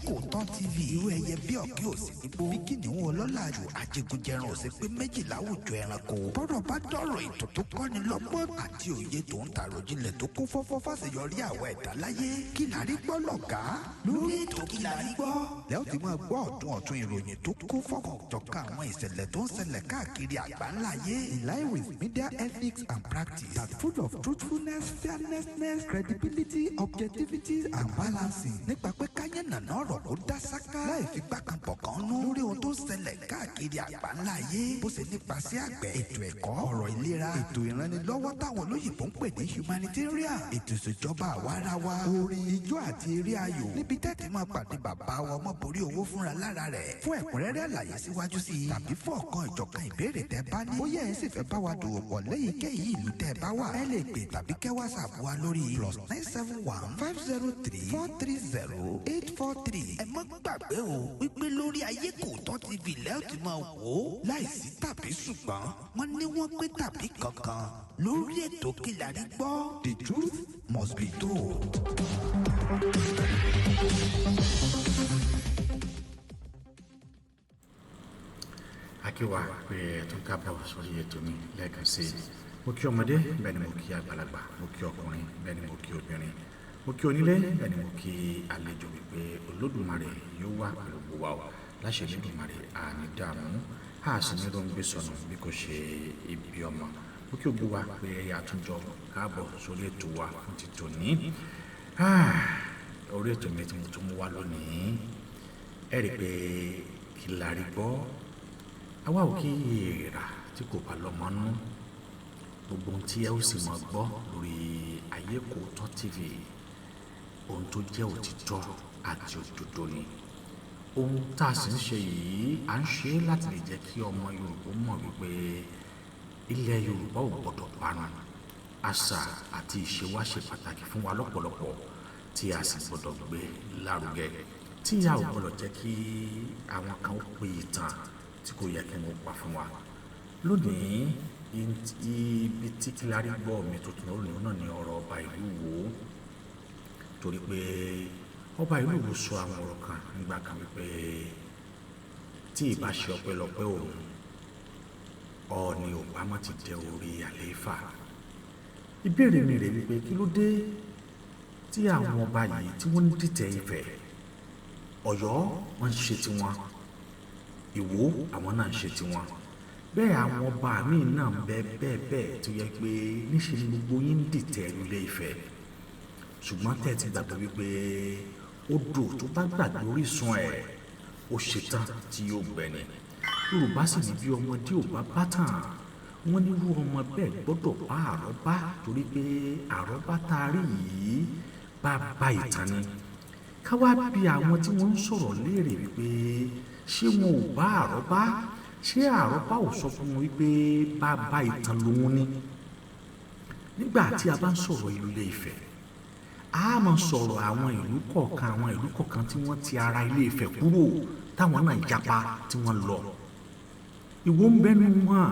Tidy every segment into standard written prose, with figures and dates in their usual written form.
Kò Tán TV. Irú ẹyẹ bí ọ̀kí ò sí nígbó, bí kìnìún ọlọ́làjù àjẹgúnjẹran ò sí pé méjì láwùjọ ẹranko. Bọ́rọ̀ bá dọ̀rọ̀, ètò tó kọ́ni lọ́gbọ́n àti òye tó ń tàròjinlẹ̀ tó kún fọ́fọ́ fàṣeyọrí àwọn ẹ̀dá láyé. Kí la rí gbọ́ lọ̀gá lórí ètò Kí la rí gbọ́ lẹ́ ó ti máa gbọ́ ọ̀tún ọ̀tún ìròyìn tó kún fọ́kànjọ̀kan àwọn ìṣẹ̀lẹ̀ tó ń ṣẹlẹ̀ káàkiri àgbáńlá ayé, in line with media ethics and practice that full of truthfulness, fairness, credibility, objectivity and balancing, nípa pé káyé nàná ọ̀rọ̀ ló dá sáká láì fi gbá kan bọ̀ kan nú lórí ohun tó ń ṣẹlẹ̀ káàkiri àgbáńlá ayé, bó ṣe nípasẹ̀ àgbẹ̀, ètò ẹ̀kọ́, ọ̀rọ̀ ìlera, ètò ìrànlọ́wọ́ táwọn olóyìnbó ń pè ní humanitarian, ètò ìṣèjọba àwarawa, orin, ijó àti eré ayò, níbi tẹ́tí máa pàdé bàbá wa ọmọborí owó fúnra lára rẹ̀. Fún ẹ̀kúnrẹ́rẹ́ àlàyé síwájú sí i tàbí fún ọ̀kan ìjọ̀kan ìbéèrè tẹ́ bá ní, bóyá ẹ sì fẹ́ bá wa dòwò pọ̀ léyìíkéyìí ìlú tẹ́ bá wà, ẹ lè pè tàbí kẹ́ WhatsApp wa lórí +971 503 430 843. Ẹ má gbàgbé o wípé lórí Ayé Kò Tán TV lẹ́ẹ̀ tí máa wò ó láìsí tàbí ṣùgbọ́n, wọ́n ní wọ́n pé tàbí kankan lórí ètò Kí la rí gbọ́. The truth must be told. A kí wa pé ẹ tún kábọ̀ sórí ètò mi lẹ́ẹ̀kan sí i. Mo kí ọmọdé, bẹ́ẹ̀ ni mo kí àgbàlagbà, mo kí ọkùnrin, bẹ́ẹ̀ ni mo kí obìnrin, mo kí onílé, bẹ́ẹ̀ ni mo kí àlejò, wípé Olódùmarè yóò wà pẹ̀lú gbogbo wa o. Láṣẹ Olódùmarè, àní dààmú, a sì ní ló ń gbé sọnù bí kò ṣe ibi ọmọ. Mo kí gbogbo wa pé àtúnjọ káàbọ̀ sórí ètò wa fún ti tòní. Orí ètò mi tí mo tún mú wá lónìí, ẹ rí i pé Kí la rí gbọ́, àwa ò kí èèrà tí kò bá lọ́mọ nú. Gbogbo ohun tí ẹ ó sì máa gbọ́ lórí Ayé Kò Tán TV, ohun tó jẹ́ òtítọ́ àti òdodo ni. Ohun tá a sì ń ṣe yìí, à ń ṣe é láti lè jẹ́ kí ọmọ Yorùbá mọ̀ wípé ilẹ̀ Yorùbá ò gbọdọ̀ parun. Àṣà àti ìṣe wa ṣe pàtàkì fún wa lọ́pọ̀lọpọ̀, tí a sì gbọdọ̀ gbé lárugẹ, tí a ò gbọdọ̀ jẹ́ kí àwọn kan ó pe ìtàn tí kò yẹ kí wọ́n pa fún wa. Lónìí, ibi tí Kí la rí gbọ́ mi tuntun lónìí náà ni ọ̀rọ̀ ọba ìlú Ìwó, torí pé ọba ìlú Ìwó sọ àwọn ọ̀rọ̀ kan nígbà kan wípé tí ìbá ṣe ọpẹ́lọpẹ́ òun, Ọọ̀ni ò bá má ti dé orí àlééfà. Ìbéèrè mi rè wípé kí ló dé tí àwọn ọba yìí tí wọ́n ń dìtẹ̀ Ifẹ̀? Ọ̀yọ́, wọ́n ń ṣe tiwọn. Ìwó, àwọn náà ń ṣe tiwọn. Bẹ́ẹ̀ àwọn ọba míì náà ń bẹ bẹ́ẹ̀ bẹ́ẹ̀ tó yẹ pé níṣe ni gbogbo yín ń dìtẹ̀ ilé Ifẹ̀. Ṣùgbọ́n tẹ́ ẹ ti gbàgbé wípé odò tó bá gbàgbé orísun ẹ̀, ó ṣetán tí yóò gbẹ ni. Yorùbá sì ní bí ọmọdé ò bá bá tàn, wọ́n ní irú ọmọ bẹ́ẹ̀ gbọ́dọ̀ bá àrọ́bá, torí pé àrọ́bá tá a rí yìí bá bá ìtàn ni. Ká wá bi àwọn tí wọ́n ń sọ̀rọ̀ léèrè wípé ṣé wọn ò bá àrọ́bá? Ṣé àrọ́bá ò sọ fún wọn wípé bàbá ìtàn lòun ni? Nígbà tí a bá ń sọ̀rọ̀ ìlú Ilé Ifẹ̀, a máa sọ̀rọ̀ àwọn ìlú kọ̀ọ̀kan, àwọn ìlú kọ̀ọ̀kan tí wọ́n ti ara Ilé Ifẹ̀ kúrò, táwọn náà japa tí wọ́n lọ. Ìwó ń bẹ nínú wọn.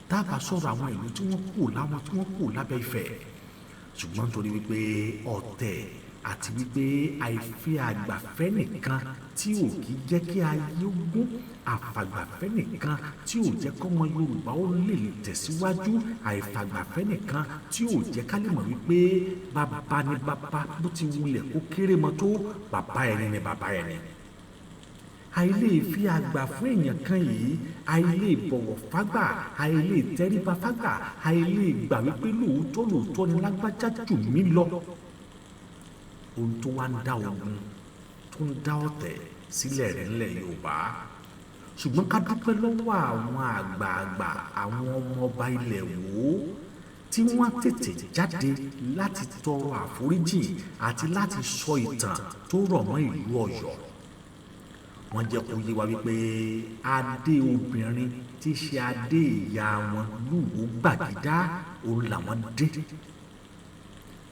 Tá a bá sọ̀rọ̀ àwọn ìlú tí wọ́n kù láwọn tí wọ́n kù lábẹ́ Ifẹ̀, ṣùgbọ́n nítorí wípé ọ̀tẹ̀ àti wípé àìfi àgbàfẹ́ nìkan tí ò kí jẹ́ kí ayé gún, àfàgbàfẹ́ nìkan tí ò jẹ́ kọ́mọ Yorùbá ó lè tẹ̀síwájú, àìfàgbàfẹ́ nìkan tí ò jẹ́ ká lè mọ̀ wípé bàbá ni bàbá, bó ti wulẹ̀ kó kéré mọ́ tó, bàbá ẹni ni bàbá ẹni. Àìlè fi àgbà fún èèyàn kan yìí, àìlè bọ̀wọ̀ fágbà, àìlè tẹríba fágbà, àìlè gbà wípé lóòótọ́ lóòótọ́ ni lágbájá jù mí lọ, ohun tó wá ń dá ogun, tó ń dá ọ̀tẹ̀ sílẹ̀ rẹ̀ ńlẹ̀ Yorùbá. Ṣùgbọ́n ká dúpẹ́ lọ́wọ́ àwọn àgbààgbà, àwọn ọmọ ọba ilẹ̀ Ìwó tí wọ́n tètè jáde láti tọrọ àforíjì àti láti sọ ìtàn tó rọ̀ mọ́ ìlú Ọ̀yọ́. Wọ́n jẹ́ kó yé wa wípé adé obìnrin tí í ṣe adé ìyá wọn Lúwo Gbàgídá òun làwọn dé.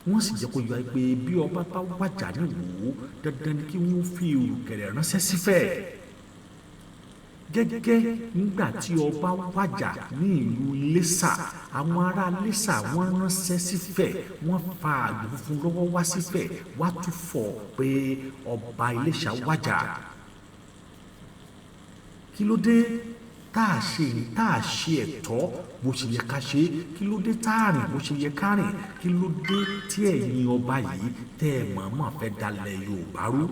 Wọ́n sì jẹ́ kó yé wa pé bí ọba bá wàjà ní Ìwó, dandan ni kí wọ́n fi ìrùkẹ̀rẹ̀ ránṣẹ́ sífẹ̀. Gẹ́gẹ́ nígbà tí ọba wàjà ní ìlú Iléṣà, àwọn ará Iléṣà wọ́n ránṣẹ́ sífẹ̀, wọ́n fa àgbò funfun lọ́wọ́ wá sífẹ̀ wá túfọ̀ pé ọba Iléṣà wàjà. Kí ló dé tá a ṣe tá a ṣe ẹ̀tọ́ bó ṣe yẹ ká ṣe? Kí ló dé tá a rìn bó ṣe yẹ ká rìn? Kí ló dé tí ẹ̀yin ọba yìí tẹ́ ẹ mọ̀ọ́mọ̀ fẹ́ dalẹ̀ Yorùbá rú?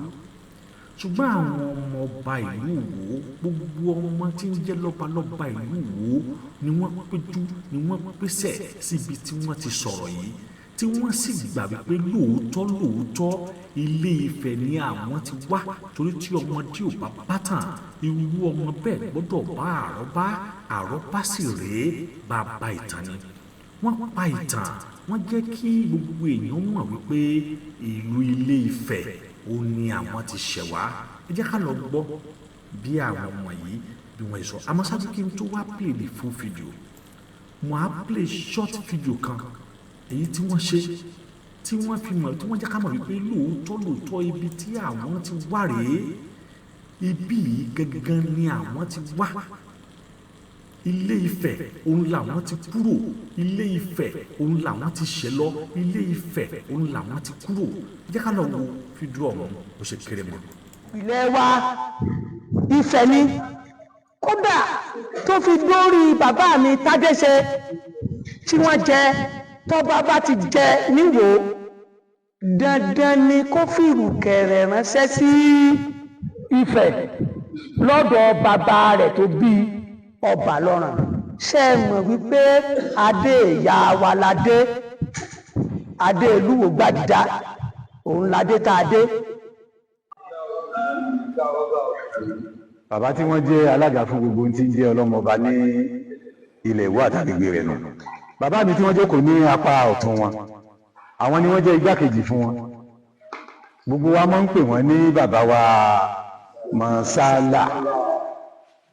Ṣùgbọ́n àwọn ọmọ ọba ìlú Ìwó, gbogbo ọmọ tí ń jẹ́ lọ́balọ́ba ìlú Ìwó ni wọ́n péjú, ni wọ́n pèsè síbi tí wọ́n ti sọ̀rọ̀ yìí, tí wọ́n sì gbà wípé lóòótọ́ lóòótọ́ Ilé Ifẹ̀ ni àwọn ti wá, torí tí ọmọdé ò bá bá tàn, irú ọmọ bẹ́ẹ̀ gbọ́dọ̀ bá àrọ́bá, àrọ́bá sì rèé bàbá ìtàn ni. Wọ́n pa ìtàn, wọ́n jẹ́ kí gbogbo èèyàn mọ̀ wípé ìlú Ilé Ifẹ̀ ó ní àwọn ti ṣẹ̀ wá. Ẹ jẹ́ ká lọ gbọ́ bí àwọn ọmọ yìí bí wọ́n sọ. Àmọ́ ṣáájú kí n tó wá play the full video, mo á play short video kan èyí tí wọ́n ṣe, tí wọ́n fi mọ̀, tí wọ́n jẹ́ ká mọ̀ wípé lóòótọ́ lóòótọ́ ibi tí àwọn ti wá rèé, ibi yìí gangan ni àwọn ti wá. Ilé Ifẹ̀ òun làwọn ti kúrò, Ilé Ifẹ̀ òun làwọn ti ṣẹ̀ lọ, Ilé Ifẹ̀ òun làwọn ti kúrò. Jẹ́ ká lọ wo fídíò ọ̀hún bó ṣe kéré mọ́. Ilẹ̀ wa Ifẹ̀ ni, kódà tó fi dórí bàbá mi Tádéṣe tí wọ́n jẹ, tọ́ba bá ti jẹ níwò, dandan ni kó fìrùkẹ̀rẹ̀ ránṣẹ́ sí Ifẹ̀ lọ́dọ̀ bàbá rẹ̀ tó bí ọba lọ́ràn. Ṣé ẹ mọ̀ wípé adé ìyá wa ládé, adé Olúwo Gbàgídá, òun ládé tá a dé. Bàbá tí wọ́n jẹ́ alága fún gbogbo ohun tí ń jẹ́ ọlọ́mọba ní ilẹ̀ Ìwó àtàgbègbè rẹ̀ nù. Bàbá mi tí wọ́n jókòó ní apá ọ̀tún wọn, àwọn ni wọ́n jẹ́ igbákejì fún wọn. Gbogbo wa máa ń pè wọ́n ní bàbá wa Mọ̀sálà.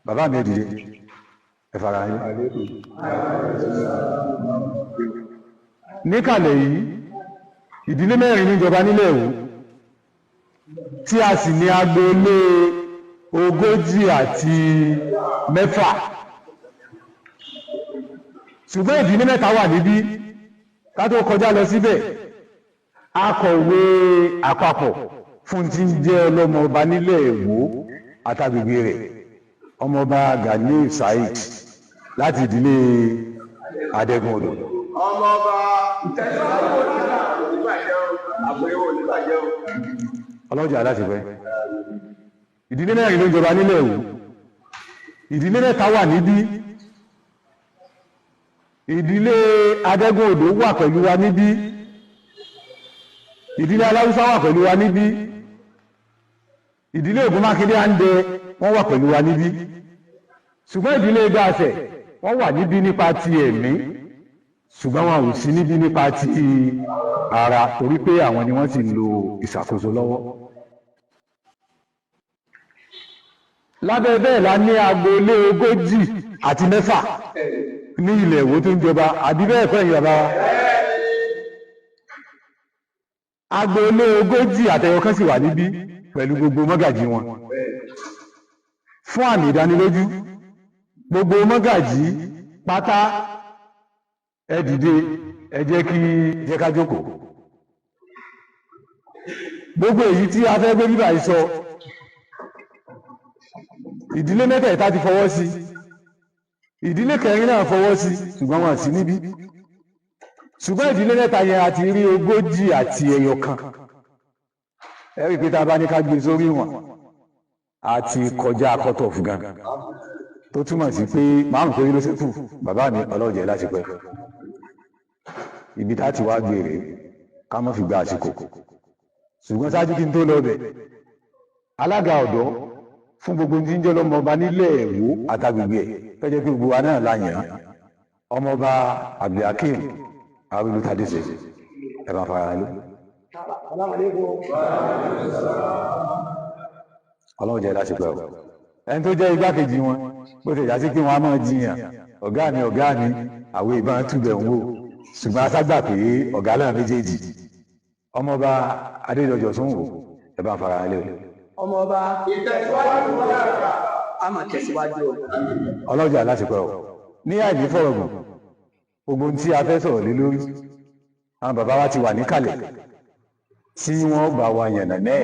Bàbá mi ò dìde, ẹ fara yín. Níkàlẹ̀ yìí, ìdílé mẹ́rin níjọba nílẹ̀ Ìwó, tí a sì ní agboolé 46. Ṣùgbọ́n ìdílé mẹ́ta wà níbí. Ká tó kọjá lọ síbẹ̀, akọ̀wé àpapọ̀ fún tí ń jẹ́ ọlọ́mọba nílẹ̀ Ìwó àtàgbègbè rẹ̀, ọmọọba Gani Saheed láti ìdílé Adẹ́gun Odò. Ọmọọba ọlọ́jà láti pẹ́. Ìdílé mẹ́rin ló ń jọba nílẹ̀ Ìwó, ìdílé mẹ́ta wà níbí. Ìdílé Adẹ́gun Odò wà pẹ̀lú wa níbí, ìdílé Aláwùsá wà pẹ̀lú wa níbí, ìdílé Ògúnmákindé Àǹdẹ wọ́n wà pẹ̀lú wa níbí. Ṣùgbọ́n ìdílé Gbàṣẹ wọ́n wà níbí nípa ti ẹ̀mí, ṣùgbọ́n wọn ò sí níbí nípa ti ara, torí pé àwọn ni wọ́n sì ń lo ìṣàkóso lọ́wọ́. Lábẹ́ bẹ́ẹ̀ la ní agboolé 46 ní ilẹ̀ Ìwó tó ń jọba, àbí bẹ́ẹ̀ kọ́ ẹ̀yin bàbá wa? Agboolé 41 sì wà níbí pẹ̀lú gbogbo mọ́gàjì wọn. Fún àmì ìdánilójú, gbogbo mọ́gàjì pátá ẹ dìde, ẹ jẹ́ kí jẹ́ ká jókòó. Gbogbo èyí tí a fẹ́ gbé bíbà yìí sọ, ìdílé mẹ́tẹ̀ẹ̀ta ti fọwọ́ sí, ìdílé kẹrin náà fọwọ́ sí, ṣùgbọ́n wọn sí níbí. Ṣùgbọ́n ìdílé mẹ́ta yẹn a ti rí 41. Ẹ rí i pé tá a bá ní ká gbé sórí wọn, a ti kọjá cut off gan, tó túmọ̀ sí pé márùn péré ló ṣẹ́kù. Bàbá mi ọlọ́jẹ̀ láti pẹ́ ibi tá a ti wá gbére ká má fi gba àsìkò. Ṣùgbọ́n ṣáájú kí n tó lọ bẹ̀, alága ọ̀dọ́ fún gbogbo tí ń jẹ́ lọ́mọba nílẹ̀ Ìwó àtàgbègbè ẹ̀ fẹ́jẹ́ pé gbogbo wa náà la yàn án, ọmọọba Abdulhakeem Arúlútadéṣe, ẹ máa fara lé. Ọlọ́run jẹ́ láti pẹ́ o. Ẹni tó jẹ́ igbákejì wọn, bó ti jà sí pé wọn á máa jiyàn, ọ̀gá mi ọ̀gá mi, àwọn ìbọn túbẹ̀ ń wò, ṣùgbọ́n aṣágbà pé ọ̀gá náà méjèèjì, ọmọọba Adédọ̀jọ̀ tún wò, ẹ bá fara lé o. Ọmọọba ìtẹ̀síwájú yàrá A máa tẹ̀síwájú o. Ọlọ́jà láti pẹ́ o ní àìní fọ̀rọ̀gùn, gbogbo ohun tí a fẹ́ sọ̀rọ̀ lé lórí, àwọn bàbá wa ti wà níkàlẹ̀ tí wọ́n bá wa yànnà náà.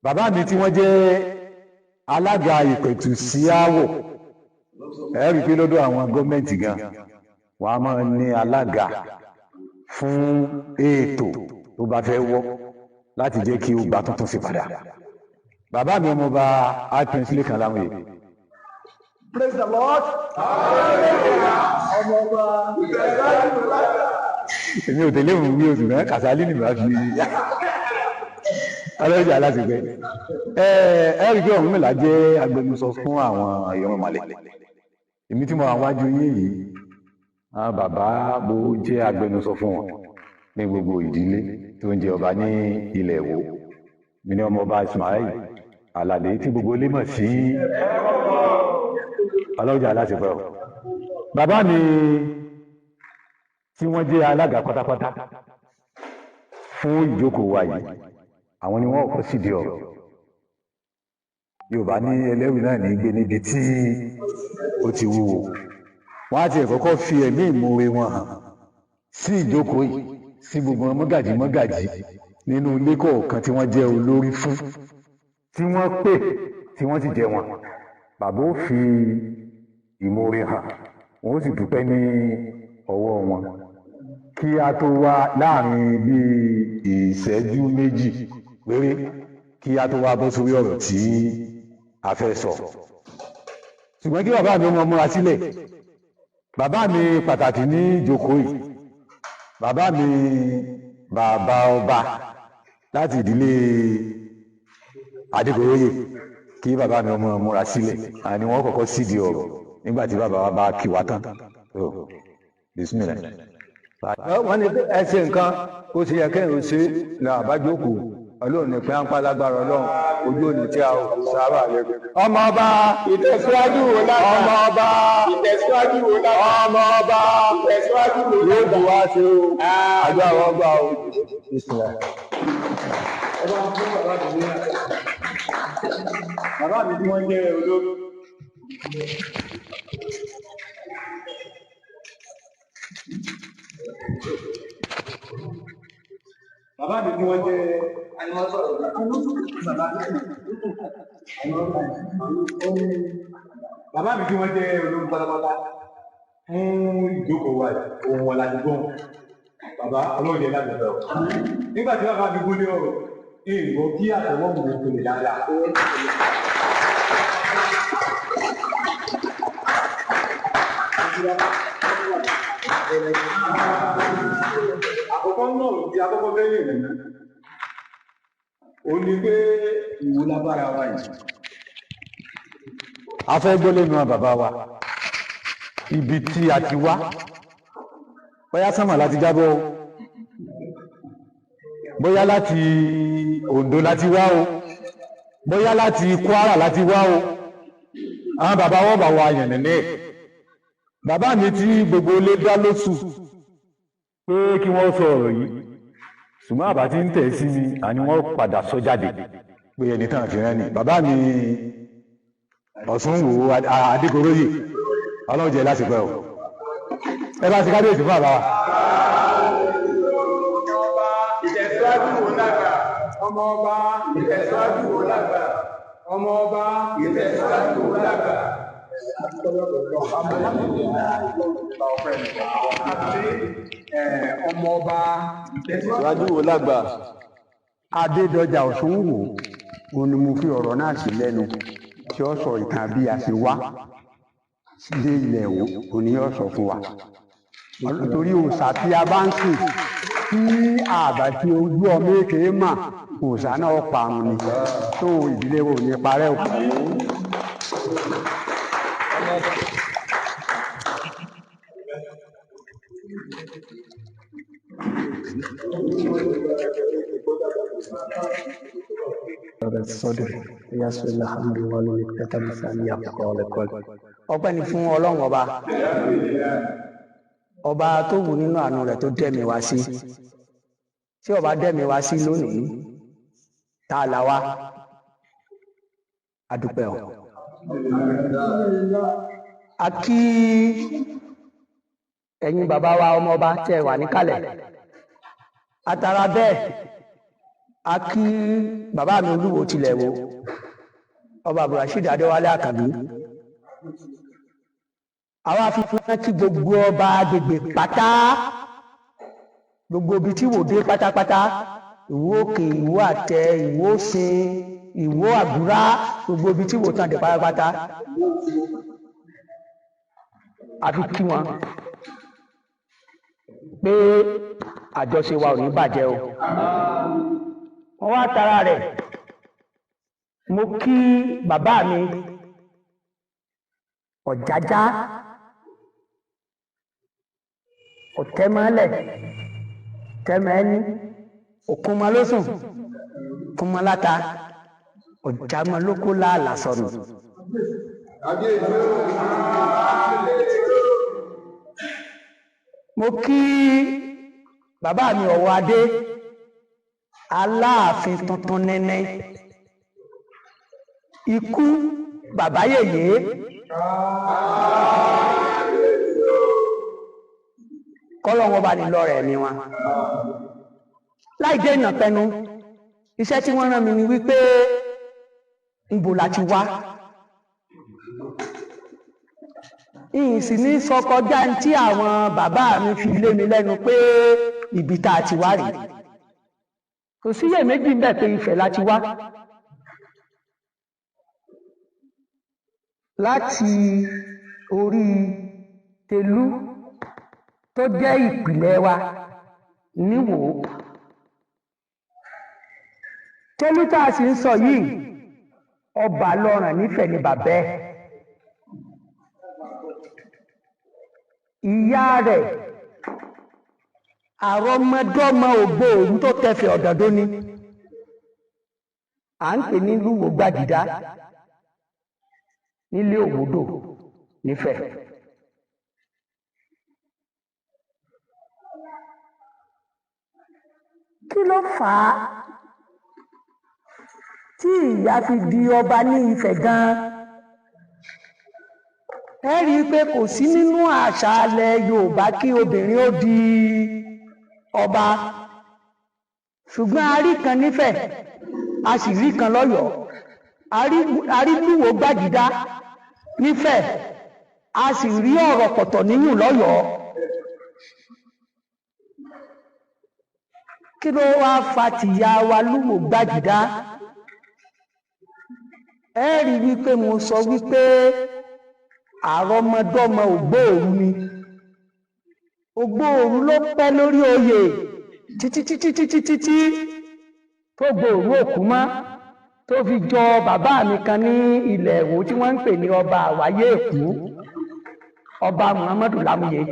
Bàbá mi tí wọ́n jẹ́ alága ìpẹ̀tù sí aáwọ̀, ẹ rí i pé lọ́dọ̀ àwọn gọ́ọ̀mẹ̀ntì gan, wọ́n á máa ní alága fún ètò tó bá fẹ́ wọ́ láti jẹ́ kí ó gba tuntun sí padà. Bàbá mi, ọmọọba High Prince Lékan Lámúyè. Praise the Lord. Ọmọ ọba. Èmi ò tẹ̀lé òun wí oṣù mẹ́ Kàsálí ni màá fi ọlọ́jà láti gbẹ. Ẹ ẹ rí i pé Ọ̀rúnmìlà jẹ́ agbẹnusọ fún àwọn irúnmọlẹ̀. Èmi tí mo wà wájú yín yìí, àwọn bàbá mo jẹ́ agbẹnusọ fún wọn ní gbogbo ìdílé tó ń jẹ ọba ní ilẹ̀ Ìwó. Mi ní ọmọọba Ismail Aládé tí gbogbo ilé mọ̀ sí ọlọ́jà láti pẹ́ o. Bàbá mi tí wọ́n jẹ́ alága pátápátá fún ìjókòó wa yìí, àwọn ni wọ́n kọ́ sídìí ọ̀rọ̀. Yorùbá ní ẹlẹ́rìí náà ní gbé níbi tí ó ti wúwo. Wọ́n á ti kọ́kọ́ fi ẹ̀mí ìmoore wọn hàn sí ìjókòó yìí, sí gbogbo wọn mọ́gàjì mọ́gàjì nínú ilé kọ̀ọ̀kan tí wọ́n jẹ́ olórí fún, tí wọ́n pè, tí wọ́n sì jẹ́ wọn. Bàbá ó fi ìmoore hàn, wọ́n ó sì dúpẹ́ ní ọwọ́ wọn kí a tó wá láàrin bíi ìṣẹ́jú 2 péré, kí a tó wá bọ́ sórí ọ̀rọ̀ tí a fẹ́ sọ. Ṣùgbọ́n kí bàbá mi ọmọ múra sílẹ̀, bàbá mi pàtàkì ní ìjókòó yìí, bàbá mi, bàbá ọba láti ìdílé Adégoróyè, kí bàbá mi ọmọ múra sílẹ̀, àní wọ́n kọ́kọ́ sídìí ọ̀rọ̀ nígbà tí bàbá wa bá kí wa tán. Oh, bismillah. Wọ́n ní ẹ ṣe nǹkan ó ṣe yẹ kẹ́hìn ó ṣe là àbájókòó. Ọlọ́run ní pé à ń pa lágbára Ọlọ́run ojú òní tí a ò sábà lè. Ọmọ ọba Ìtẹ̀síwájú wo lágbà? Ọmọ ọba. Ìtẹ̀síwájú wo lágbà? Ọmọ ọba. Ìtẹ̀síwájú wo yóò lágbà? bù wá ṣe o, àdúrà wọn gbà o. Bismillah. Ẹ bá ń fún bàbá mi ní bàbá mi tí wọ́n jẹ́ olórí. Bàbá mi tí wọ́n jẹ́ bàbá mi tí wọ́n jẹ́ olórí pátápátá fún ìjókòó wa yìí, ohun wọn láti gbọ́n. Bàbá, Ọlọ́run yẹn láti bẹ̀rẹ̀ o. Nígbà tí bàbá mi gúnlé ọ̀rọ̀, èèwọ̀ kí àtẹ̀wọ́ mi kò lè dáadáa. Àkọ́kọ́ náà di akọ́kọ́ lẹ́yìn rẹ̀ náà. Ó ní pé ìwò lábára wa yìí. A fẹ́ gbọ́ lẹ́nu àwọn bàbá wa ibi tí a ti wá, bóyá sánmà láti jábọ́ o, bóyá láti Oǹdó láti wá o, bóyá láti Kwara láti wá o. Àwọn bàbá wọn bá wa yànnà ní. Bàbá mi tí gbogbo ilé dá lóṣù pé kí wọ́n sọ ọ̀rọ̀ yìí, ṣùgbọ́n àbá tí ń tẹ̀ sí mi, àní wọ́n padà sọ jáde pé ẹni tàn fi rán ni. Bàbá mi Ọ̀ṣun wò Adégoróyè, Ọlọ́run jẹ́ láti pẹ́ o. Ẹ bá ti kábíyèsí fún bàbá wa. Ìtẹ̀síwájú wo lágbà? Ọmọ ọba. Ìtẹ̀síwájú wo lágbà? Ọmọ ọba. Ìtẹ̀síwájú wo lágbà? Ọmọ ọba. Ìtẹ̀síwájú wo lágbà? Adédọjà Ọ̀ṣunwò, òun ni mo fi ọ̀rọ̀ náà sí lẹ́nu tí ó sọ ìtàn bí a ṣe wá dé ilẹ̀ Ìwó, òun ni yóò sọ fún wa, torí òòṣà tí a bá ń sìn tí àbá tí ojú ọmọ èké mà, òòṣà náà parun ni. Tó ìdílé wo ní parẹ́ o. الصدر يسر الحمد ولنكتب لسان يفقهوا قولي. Ọpẹ́ ni fún Ọlọ́run ọba, ọba tó wù nínú àánú rẹ̀ tó dẹ̀mí wá sí. Tí ọba dẹ̀mí wá sí lónìí, tá a là wá. Adúpẹ́ o. A kí ẹ̀yin bàbá wa ọmọọba tẹ́ ẹ wà níkàlẹ̀. Atara bẹ́ẹ̀, a kí bàbá mi Olúwo tilẹ̀ wo, Ọba Abdulrasheed Adéwálé Àkànbí. Àwa fi kí gbogbo ọba agbègbè pátá, gbogbo ibi tí wò dé pátápátá, Ìwó Òkè, Ìwó Àtẹ, Ìwó Òsìn, Ìwó Àgúrá, gbogbo ibi tí wò tán dé pátápátá, àfi kí wọn pé àjọṣe wa ò ní bàjẹ́ o. Wọ́n wá tara rẹ̀, mo kí bàbá mi Ọ̀jájá Ọ̀tẹ́mọ́lẹ̀ tẹ́mẹ́ni òkúnmọ́lósùn kúnmọ́láta ọ̀jámọ́lókó láàlà sọnù. Mo kí bàbá mi Ọ̀wọ́ Adé, Aláàfin tuntun nẹ́nẹ́, ikú bàbá yèyé. Kọ́lọ́wọ́n bá ní lọ́rẹ̀ mi wọn. Láì dé ìnà pẹnu, iṣẹ́ tí wọ́n rán mi ni wípé ńbo la ti wá. Ìyìn sì ní sọ kọjá ní tí àwọn bàbá mi fi lé mi lẹ́nu pé ibi tá a ti wá rèé. Kò síyèméjì ń bẹ̀ pé Ifẹ̀ la ti wá. Láti orí Tẹ̀lú tó jẹ́ ìpìlẹ̀ wa níwò. Tẹ̀lú tá a sì ń sọ yìí, ọba lọ́ràn nífẹ̀ẹ́ ni bàbá ẹ̀. Ìyá rẹ̀ àrọmọdọ́mọ Ògbóòrú tó tẹ̀fẹ̀ ọ̀dọ̀dọ́ ni. À ń pè ní Lúwo Gbàgídá nílé Òwòdò nífẹ̀ẹ́. Kí ló fà á tí ìyá fi di ọba ní Ifẹ̀ gan-an? Ẹ rí i pé kò sí nínú àṣà ilẹ̀ Yorùbá kí obìnrin ó di ọba, ṣùgbọ́n a rí kan nífẹ̀ẹ́, a sì rí kan lọ́yọ̀ọ́. A rí Lúwo Gbàgídá nífẹ̀ẹ́, a sì rí Ọ̀rọ̀kọ̀tọ̀ níyùn lọ́yọ̀ọ́. Kí ló wá fa tìyá wa Lúwo Gbàgídá? Ẹ rí wípé mo sọ wípé àrọmọdọ́mọ Ògbóòrú ni. Ògbóòrú ló pẹ́ lórí oyè títí títí títí títí tó gbòòrú òkú mọ́, tó fi jọ bàbá mi kan ní ilẹ̀ Ìwó tí wọ́n ń pè ní ọba àwáyé Èkó, Ọba Muhammadu Lámúyẹ.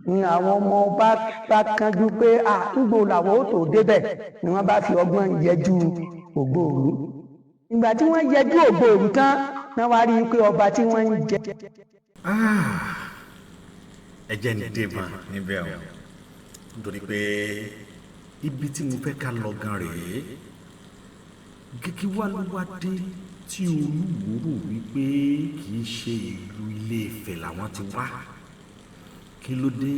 Ní àwọn ọmọ ọba bá kánjú pé à ń gbò làwọn ó tó débẹ̀, ni wọ́n bá fi ọgbọ́n yẹjú Ògbóòrú. Ìgbà tí wọ́n yẹjú Ògbóòrú tán, náà wá rí i pé ọba tí wọ́n ń jẹ. Ẹ jẹ́ ní dèbọn níbẹ̀ o, nítorí pé ibi tí mo fẹ́ ká lọ gan rèé. Kíkí wá ló wá dé tí Olúwo rò wípé kì í ṣe ìlú Ilé Ifẹ̀ làwọn ti wá? Kí ló dé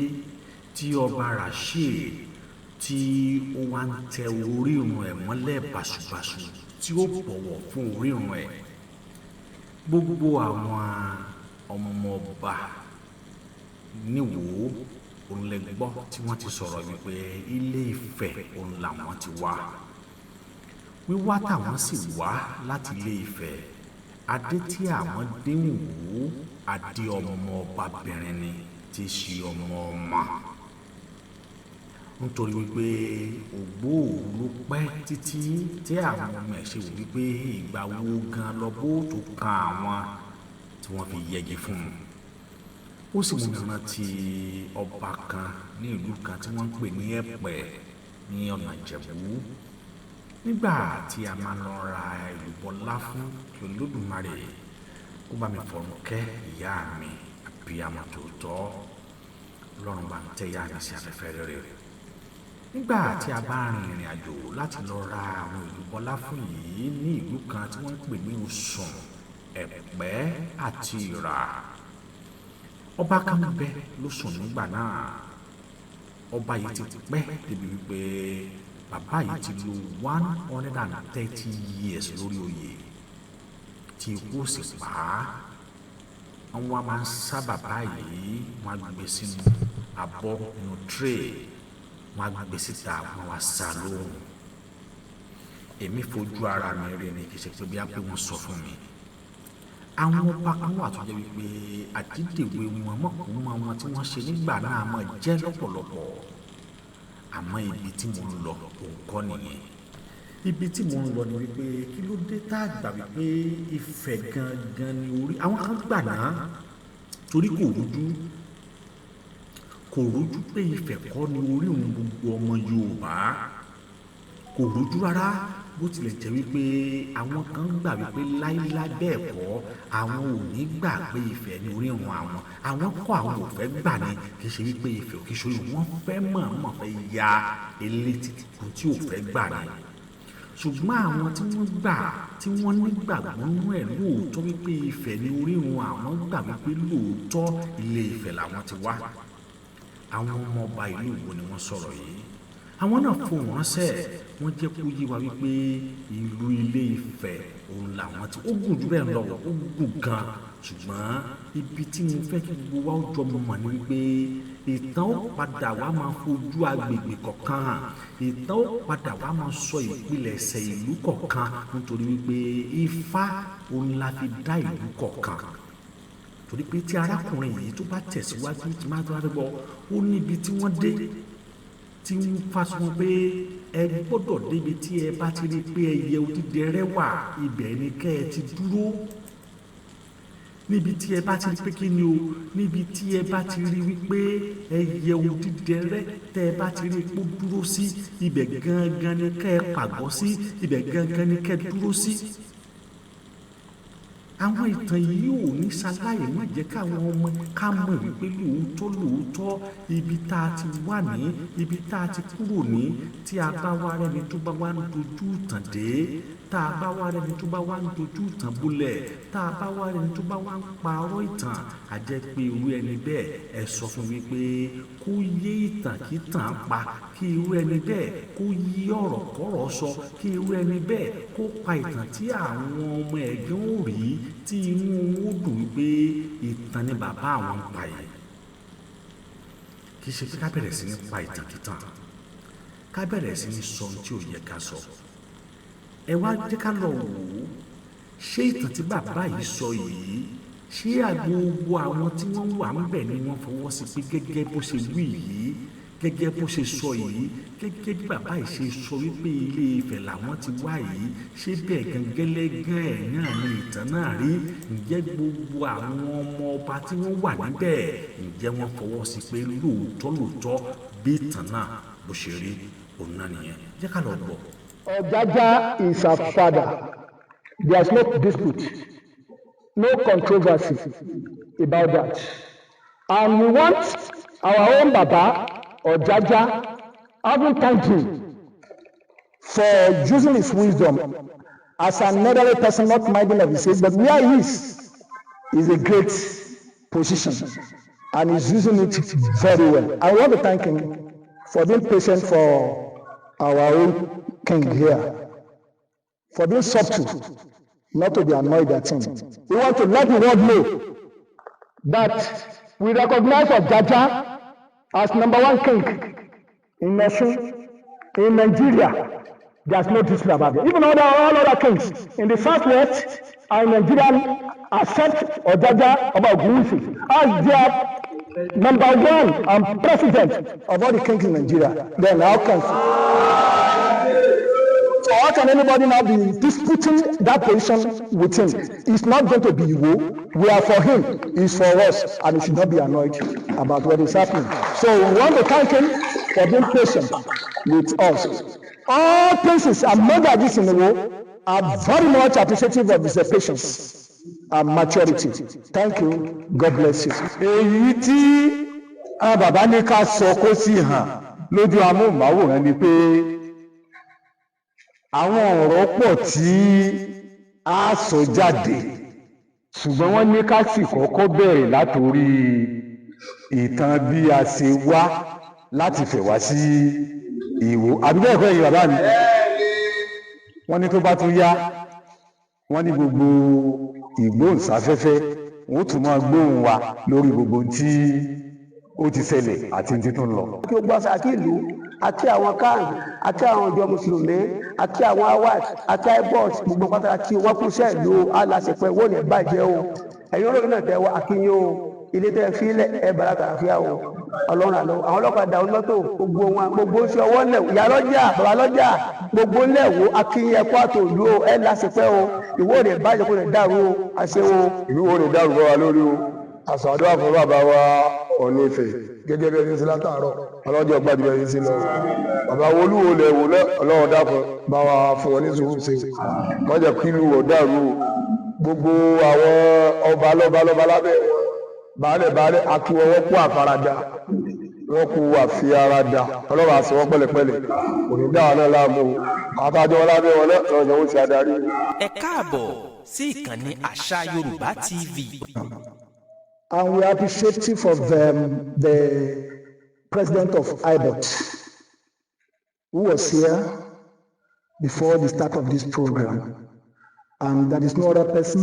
tí ọba Rasheed tí ó wá ń tẹ orírun ẹ̀ mọ́lẹ̀ bàṣubàṣu tí ó bọ̀wọ̀ fún orírun ẹ̀? Gbogbo àwọn ọmọ ọba níwò òun lè gbọ́ tí wọ́n ti sọ̀rọ̀ wípé Ilé Ifẹ̀ òun làwọn ti wá. Wíwá táwọn sì wá láti Ilé Ifẹ̀, adé tí àwọn dé wò, adé ọmọ ọbabìnrin ni tí í ṣe ọmọ ọmọ. Nítorí wípé Ògbóòrú ló pẹ́ títí tí àwọn ọmọ ẹ̀ ṣe wò wípé ìgbà wo gan lọ́bó tó kan àwọn tí wọ́n fi yẹgi fún un. Ó sì mú mi rántí ọba kan ní ìlú kan tí wọ́n ń pè ní Ẹ̀pẹ́ ní ọ̀nà Ìjẹ̀bú. Nígbà tí a máa lọ ra èlùbọ́ lá fún kí Olódùmarè kó bá mi fọ̀run kẹ́ ìyá mi àbíyamọ tòótọ́. Ọlọ́run bá ń tẹ́ ìyá mi sí afẹ́fẹ́ rere. Nígbà tí a bá rin ìrìn àjò láti lọ ra àwọn ìlú bọlá fún yìí ní ìlú kan tí wọ́n ń pè ní Òsùn, Ẹ̀pẹ́ àti Ìrà, ọba kan bẹ lósùn nígbà náà. Ọba yìí ti pẹ́ débi wípé bàbá yìí ti lò 130 years lórí oyè tí ikú sì pa á. Wọ́n wá máa ń sá bàbá yìí, wọ́n á gbé sínú abọ́, nínú tray, wọ́n á gbé síta, wọ́n wá sá lóhùn. Èmi fojú ara mi rí ni, kì í ṣe pé bí a pé wọ́n sọ fún mi. Àwọn ọba kan wà tó jẹ́ wípé àjídèwé wọn, mọ̀kúnmọ́ wọn tí wọ́n ṣe nígbà náà máa jẹ́ lọ́pọ̀lọpọ̀. Àmọ́ ibi tí mo ń lọ òun kọ́ nìyẹn. Ibi tí mo ń lọ ni wípé, kí ló dé tá a gbà wípé Ifẹ̀ gangan ni orí? Àwọn kan gbà náà torí kò rújú, kò rújú pé Ifẹ̀ kọ́ ni orí òun gbogbo ọmọ Yorùbá. Kò rújú rárá, bó tilẹ̀ jẹ́ wípé àwọn kan gbà wípé láíláí, bẹ́ẹ̀ kọ́, àwọn ò ní gbà pé Ifẹ̀ ni orírun àwọn. Àwọn kọ́, àwọn ò fẹ́ gbà ní. Kì í ṣe wípé Ifẹ̀ ò kì í ṣe orí wọn, fẹ́ mọ̀ọ́mọ̀ fẹ́ ya elétí tuntun tí ò fẹ́ gbà ní. Ṣùgbọ́n àwọn tí wọ́n gbà, tí wọ́n nígbàgbọ́ nínú ẹ̀ lóòótọ́ wípé Ifẹ̀ ni orírun àwọn, gbà wípé lóòótọ́ Ilé Ifẹ̀ làwọn ti wá. Àwọn ọmọ ọba ìlú Ìwó ni wọ́n sọ̀rọ̀ yìí. Àwọn náà fohùn ránṣẹ́, wọ́n jẹ́ kó yé wa wípé ìlú Ilé Ifẹ̀ òun làwọn tí ó gùn jù bẹ́ẹ̀ lọ, ó gùn gan. Ṣùgbọ́n ibi tí mo fẹ́ kí gbogbo wa ó jọ mọ̀ ní wípé ìtàn ó padà wá máa fojú agbègbè kọ̀ọ̀kan hàn, ìtàn ó padà wá máa sọ ìpilẹ̀ṣẹ̀ ìlú kọ̀ọ̀kan, nítorí wípé Ifá òun la fi dá ìlú kọ̀ọ̀kan. Torí pé tí arákùnrin yìí tó bá tẹ̀síwájú, tí máa tó bá gbọ́, ó níbi tí wọ́n dé tí ń fa sọ pé ẹ gbọ́dọ̀ débi tí ẹ bá ti rí pé ẹyẹ odídẹrẹ́ wà, ibẹ̀ ni kẹ́ ẹ ti dúró. Níbi tí ẹ bá ti rí pé kí ni o, níbi tí ẹ bá ti rí wípé ẹyẹ odídẹrẹ́, tẹ́ ẹ bá ti rí pé ó dúró sí ibẹ̀ gangan ni kẹ́ ẹ pàgọ́ sí, ibẹ̀ gangan ni kẹ́ ẹ dúró sí. Àwọn ìtàn yìí ò ní ṣaláì má jẹ́ káwọn ọmọ ká mọ̀ wípé lóòótọ́ lóòótọ́, ibi tá a ti wà ní, ibi tá a ti kúrò ní. Tí a bá wá rẹ́ni tó bá wá ń dojú ìtàn dé, tá a bá wá rẹ́ni tó bá wá ń dojú ìtàn bolẹ̀, tá a bá wá rẹ́ni tó bá wá ń parọ́ ìtàn, a jẹ́ pé irú ẹni bẹ́ẹ̀, ẹ sọ fún wípé kó yé ìtàn kí tàn pa, kí irú ẹni bẹ́ẹ̀ kó yí ọ̀rọ̀ kọ́rọ̀ sọ, kí irú ẹni bẹ́ẹ̀ kó pa ìtàn tí àwọn ọmọ ẹ̀gbọ́n ò rí, tí inú wọn ó dùn wípé ìtàn ni bàbá àwọn ń pa yìí. Kì í ṣe pé ká bẹ̀rẹ̀ sí ní pa ìtàn kìtàn, ká bẹ̀rẹ̀ sí ní sọ ohun tí ò yẹ ká sọ. Ẹ wá jẹ́ ká lọ wò ó, ṣé ìtàn tí bàbá yìí sọ yìí, ṣé gbogbo àwọn tí wọ́n wà ń bẹ̀ ni wọ́n fọwọ́ sí pé gẹ́gẹ́ bó ṣe wí yìí, gẹ́gẹ́ bó ṣe sọ yìí, gẹ́gẹ́ bí bàbá yìí ṣe sọ wípé Ilé Ifẹ̀ làwọn ti wá yìí, ṣé bẹ́ẹ̀ gẹ́gẹ́lẹ́gẹ́ ẹ̀ náà ni ìtàn náà rí? Ǹjẹ́ gbogbo àwọn ọmọ ọba tí wọ́n wà níbẹ̀, ǹjẹ́ wọ́n fọwọ́ sí pé lóòótọ́ lóòótọ́ bí ìtàn náà bó ṣe rí òun náà nìyẹn? Jẹ́ ká lọ gbọ́. Ojaja is our father. There is no dispute, no controversy about that. And we want our own Baba, Ojaja, having thanked him for using his wisdom as an elderly person, not minding of his age, but where he is a great position and he's using it very well. I want to thank him for being patient for our own king here, for being subtle, not to be annoyed at him. We want to let the world know that we recognize Ojaja as number one king in Osun, in Nigeria. There's no dispute about it. Even all other kings in the southwest and in Nigeria accept Ojaja Oba Ogunwusi as their number one and president of all the kings in Nigeria. Then how can anybody now be disputing that position with him? It's not going to be Iwo. We are for him. He's for us, and he should not be annoyed about what is happening. So we want to thank him for being patient with us. All princes and Mogajis in the world are very much appreciative of his patience and maturity. Thank you. God bless you. Èyí tí àwọn bàbá ní ká sọ kó sì hàn. Lójú amóhùnmáwòrán ni pé àwọn ọ̀rọ̀ pọ̀ tí a sọ jáde, ṣùgbọ́n wọ́n ní ká sì kọ́kọ́ bẹ̀rẹ̀ látòrí ìtàn bí a ṣe wá láti fẹ̀ wá sí Ìwó, àbí bẹ́ẹ̀ kọ́, ẹ̀yin bàbá mi? Wọ́n ní tó bá tún yá, wọ́n ní gbogbo ìgbóhùnsáfẹ́fẹ́, wọ́n tún máa gbóhùn wa lórí gbogbo ohun tí ó ti ṣẹlẹ̀ àti ohun tí tó ń lọ. Kí o gbọ́ sàkí ìlú àti àwọn CAN àti àwọn ìjọ mùsùlùmí àti àwọn awat àti ibot, gbogbo pátá kí wọ́n kú iṣẹ́ ìlú aláṣepẹ́ wọ́n lè bàjẹ́ o. Ẹ̀yin olórí náà tẹ́ wá akínyìn o. Ilé tẹ́ fílẹ̀ ẹ bàrà tààfíà o. Ọlọ́run àlọ́ àwọn ọlọ́kadà, onímọ́tò, gbogbo wọn, gbogbo iṣẹ́ ọwọ́ lẹ̀, ìyá lọ́jà, bàbá lọ́jà, gbogbo ńlẹ̀ wo akínyìn ẹ̀kọ́ àtòlú o. Ẹ láṣepẹ́ o. Ìwọ rẹ̀ bàjẹ́ kó lè dàrú o. Àṣẹ o. Ìlú wo lè dàrú bọ́ wa lórí o. Àṣàdúrà fún bàbá wa Ọọ̀ni Ifẹ̀ gẹ́gẹ́ bí ẹni sí látàárọ̀, ọlọ́jọ́ gbajúmọ̀ ẹni sí lọ. Bàbá wo olúwo lẹ̀ wò náà, Ọlọ́run dákun bá wa fún wọn ní sùúrù ṣe, má jẹ́ kí ìlú wọ̀ dàrú o. Gbogbo àwọn ọba lọ́ba lọ́ba lábẹ́ wọn, baálẹ̀ baálẹ̀, akí wọn, wọ́n kú àfaradà, wọ́n kú àfiaradà. Ọlọ́run àṣẹ wọn pẹ̀lẹ́pẹ̀lẹ́, kò ní dá wa náà láàmú o. Àtàjọ wọn lábẹ́ wọn náà lọ́jọ́ wọn ti adarí. Ẹ káàbọ̀ sí ìkànnì Àṣà Yorùbá TV. And we are appreciative of the president of IBOT, who was here before the start of this program. And that is no other person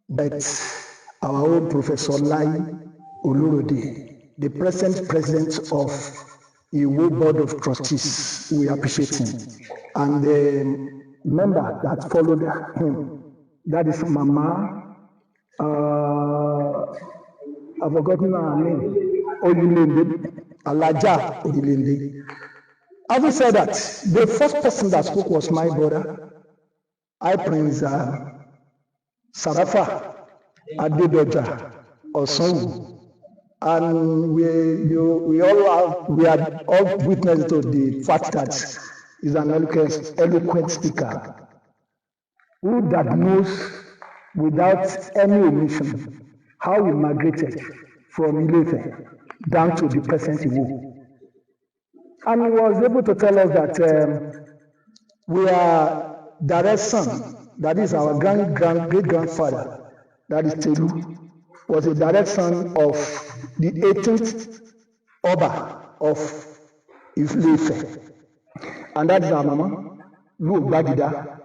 but our own Professor Lai Olurode, the present president of Iwo Board of Trustees. We appreciate him. And the member that followed him, that is Mama, I've forgotten her name, Oyilende, Alaja Oyilende. Having said that, the first person that spoke was my brother, I Prince Sarafa Adedoja Osunwu. And we are all witness to the fact that he's an eloquent speaker who diagnosed without any omission how we migrated from Ile-Ife down to the present Iwo. And he was able to tell us that we are direct son, that is our grand, grand, great grandfather, that is Telu, was a direct son of the 18th Oba of Ile-Ife. And that is our mama, Lu Gbagida.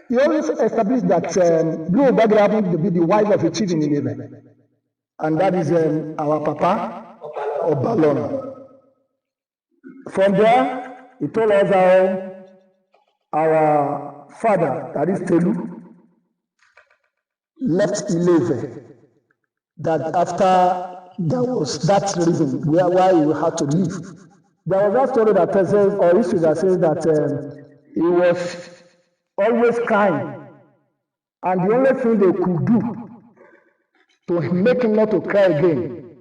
He always established that Lu Gbagida happened to be the wife of a chief in Ile-Ife. And that is our papa, Obalona. From there, he told us how our father, that is Telu, left Ile-Ife. That after there was that reason why he had to leave. There was that story that says, or history that says that he was always crying. And the only thing they could do to make him not to cry again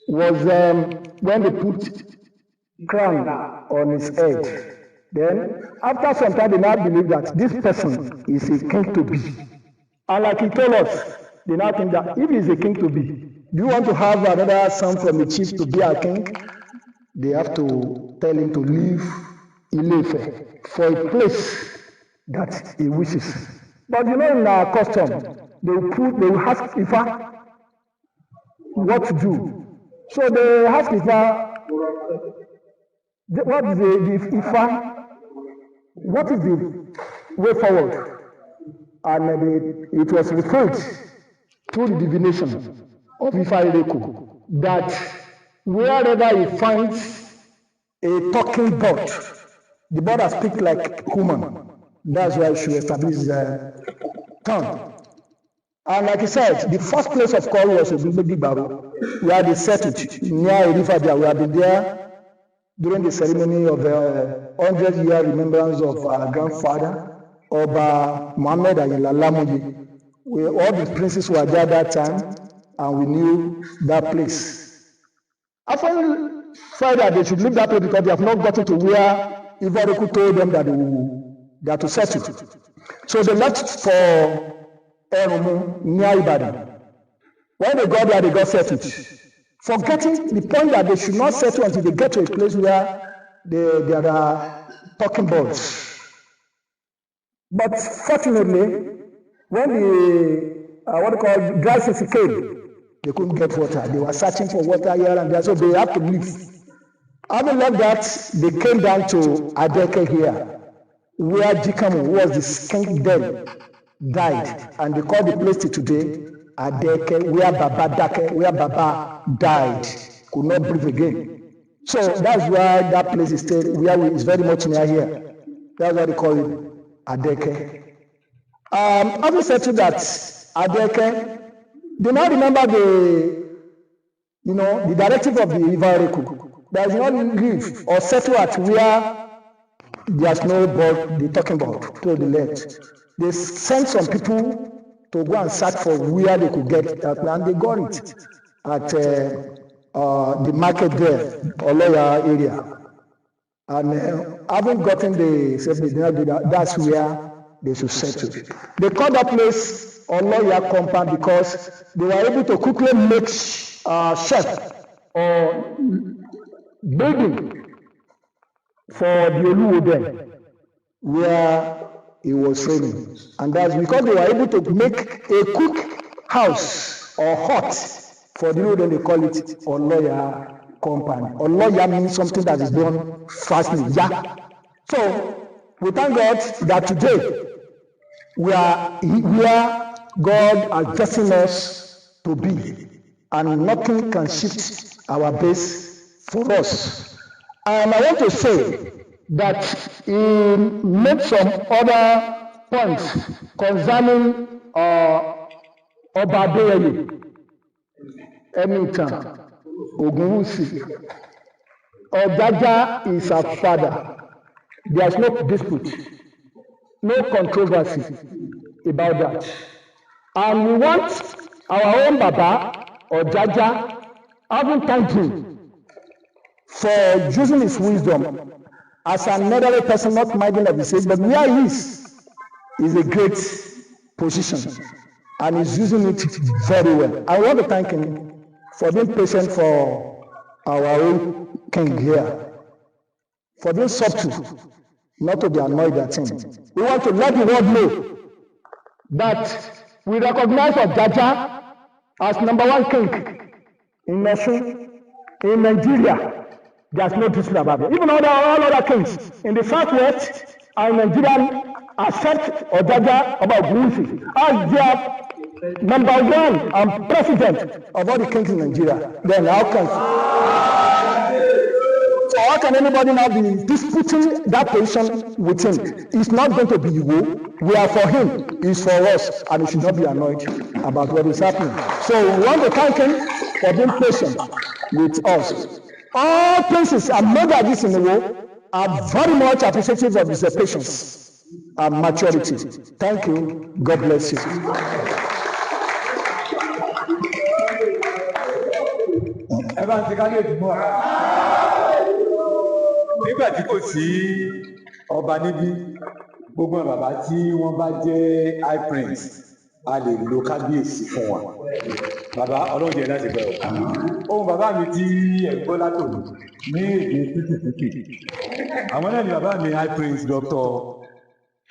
was when they put crown on his head. Then, after some time, they now believe that this person is a king to be. And like he told us, they now think that if he is a king to be, do you want to have another son from a chief to be a king? They have to tell him to leave Ile-Ife for a place that he wishes. But you know, in our custom, they will ask Ifa what to do. So they ask Ifa, what is the Ifa, what is the way forward? And it was referred through the divination of Ifa Ireko that wherever he finds a talking bird, the bird that speak like human, that's why he should establish the town. And like he said, the first place of call was Ogungbedigbaro, where they settled near a river there. We have been there during the ceremony of the 100-year remembrance of our grandfather, Oba Muhammad Ayinla Lamoye. All the princes were there that time, and we knew that place. After felt that they should leave that place because they have not gotten to where Ivoreku told them that they are to settle. So they left for Erunmu near Ibadan. When they got there, they got settled. Forgetting the point that they should not settle until they get to a place where There are talking birds. But fortunately, when the what they call dry season came, they couldn't get water. They were searching for water here and there, so they had to leave. Having left that, they came down to Adeke here, where Jikamu, who was the king then, died. And they call the place to today Adeke, where Baba Dake, where Baba died, could not breathe again. So that's why that place is still, where we, is very much near here. That's why they call it Adeke. Having settled that Adeke, they now remember the directive of the Ifa Oracle. There is not live or settle at where there's no bird, the talking bird to the left. They sent some people to go and search for where they could get that land. They got it at the market there, Oloya area. And having gotten the said they did not do that, that's where they should settle. They called that place Oloya compound because they were able to quickly make shelf or building for the Oluwo then, where he was reigning. And that's because they were able to make a quick house or hut for the Oluwo, then they call it Oloya compound. Oloya means something that is done fastly. Yeah. So we thank God that today we are where God has destined us to be, and nothing can shift our base for us. And I want to say that he made some other points concerning Ọba Adéyẹyè Ẹnìtàn Ògúnwùsì. Ọ̀jájá is our father. There is no dispute, no controversy about that. And we want our own Baba Ọ̀jájá, having thanked him for using his wisdom as an elderly person, not minding of his age, but where he is a great position and he's using it very well. I want to thank him for being patient for our own king here, for being subtle, not to be annoyed at him. We want to let the world know that we recognize Ojaja as number one king in Osun, in Nigeria. There's no dispute about it. Even all other kings in the southwest and Nigeria accept Ojaja Oba Ogunwusi as their number one and president of all the kings in Nigeria. Then how can anybody now be disputing that position with him? It's not going to be Iwo. We are for him. He's for us, and he should not be annoyed about what is happening. So we want to thank him for being patient with us. All princes and Mogajis in Iwo are very much appreciative of his patience and maturity. Thank you. God bless you. Ẹ bá ń ti kábíyèsí mọ́ ọ. Nígbà tí kò sí ọba níbí, gbogbo àwọn bàbá tí wọ́n bá jẹ́ high prince, a lè lo kábíyèsí fún wa. Bàbá, Ọlọ́run jẹ́ láti bẹ̀rẹ̀ ohun bàbá mi tí ẹ̀ ń gbọ́ látòlù ní èdè tútù tútù. Àwọn náà ni bàbá mi, high prince Dr.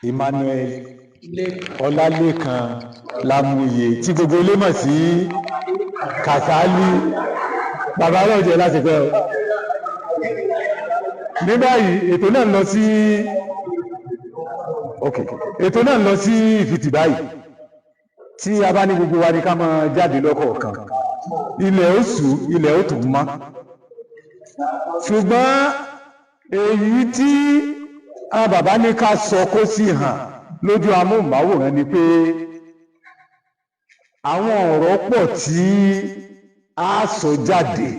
Emmanuel Ọlálékan Lámúyè, tí gbogbo ilé mọ̀ sí Kàsálí. Bàbá, Ọlọ́run jẹ́ láti pẹ́ o. Ní báyìí, ètò náà ń lọ sí, ok, ètò náà ń lọ sí ìfìtì báyìí. Tí a bá ní gbogbo wa ní ká máa jáde lọ́kọ̀ọ̀kan, ilẹ̀ ó ṣú, ilẹ̀ ó tún mọ́. Ṣùgbọ́n èyí tí àwọn bàbá ní ká sọ kó sì hàn lójú amóhùnmáwòrán ni pé àwọn ọ̀rọ̀ pọ̀ tí a sọ jáde,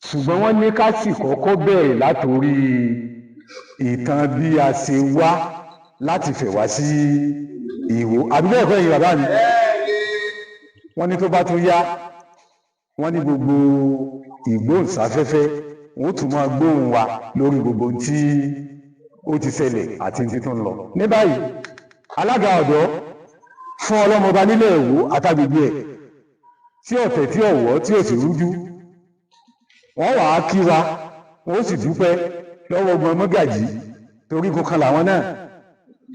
ṣùgbọ́n wọ́n ní ká sì kọ́kọ́ bẹ̀rẹ̀ látòrí ìtàn bí a ṣe wá láti fẹ̀ wá sí Ìwó, àbí bẹ́ẹ̀ kọ́, ẹ̀yin bàbá mi? Wọ́n ní tó bá tún yá, wọ́n ní gbogbo ìgbóhùnsáfẹ́fẹ́, wọ́n tún máa gbóhùn wa lórí gbogbo ohun tí ó ti ṣẹlẹ̀ àti tí tó ń lọ. Ní báyìí, alága ọ̀dọ́ fún ọlọ́mọba nílẹ̀ Ìwó àtàgbègbè ẹ̀, tí ọ̀tẹ̀ tí ọ̀wọ́ tí ò sì rújú, wọ́n wàá kí wa, wọ́n sì dúpẹ́. Lọ́wọ́ ogun mọ́gàjì, torí kankan làwọn náà